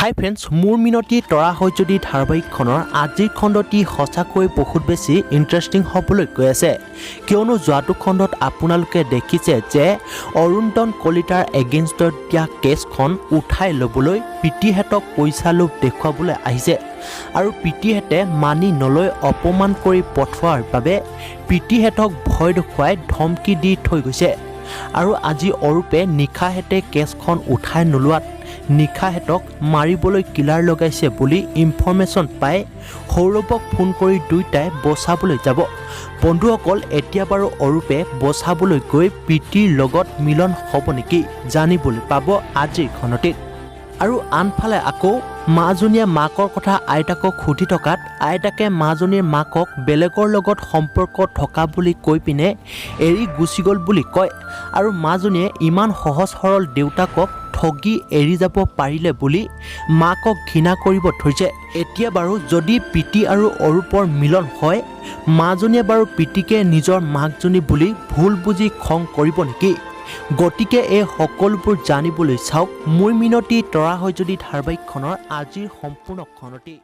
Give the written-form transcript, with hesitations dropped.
হাই friends, মোৰ মিনতি তৰা হয় যদি ধাৰাবাহিকখনৰ আজিৰ খণ্ডটি সঁচাকৈ বহুত বেছি ইণ্টাৰেষ্টিং হ'বলৈ গৈ আছে। কিয়নো যোৱাটো খণ্ডত আপোনালোকে দেখিছে যে অৰুণদন কলিতাৰ এগেইনষ্টত দিয়া কেছখন উঠাই ল'বলৈ প্ৰীতিহঁতক পইচা লোভ দেখুৱাবলৈ আহিছে আৰু প্ৰীতিহঁতে মানি নলৈ অপমান কৰি পঠোৱাৰ বাবে প্ৰীতিহঁতক ভয় দেখুৱাই ধমকি দি থৈ গৈছে। আৰু আজি অৰূপে নিশাহেঁতে কেছখন উঠাই নোলোৱাত নিশাহেঁতক মাৰিবলৈ কিলাৰ লগাইছে বুলি ইনফৰমেশ্যন পাই সৌৰভক ফোন কৰি দুয়োটাই বচাবলৈ যাব। বন্ধুসকল, এতিয়া বাৰু অৰূপে বচাবলৈ গৈ প্ৰীতিৰ লগত মিলন হ'ব নেকি, জানিবলৈ পাব আজিৰ খণ্ডটিত। আৰু আনফালে আকৌ মাজনীয়ে মাকৰ কথা আইতাকক সুধি থকাত আইতাকে মাজনীৰ মাকক বেলেগৰ লগত সম্পৰ্ক থকা বুলি কৈ পিনে এৰি গুচি গ'ল বুলি কয়। আৰু মাজনীয়ে ইমান সহজ সৰল দেউতাকক ঠগি এৰি যাব পাৰিলে বুলি মাকক ঘৃণা কৰিব ধৰিছে। এতিয়া বাৰু যদি প্ৰীতি আৰু অৰূপৰ মিলন হয়, মাজনীয়ে বাৰু প্ৰীতিকে নিজৰ মাকজনী বুলি ভুল বুজি খং কৰিব নেকি? গতিকে এই সকলোবোৰ জানিবলৈ চাওক মোৰ মিনতি তৰা হয় যদি ধাৰাবাহিকখনৰ আজিৰ সম্পূৰ্ণ খণ্ডটি।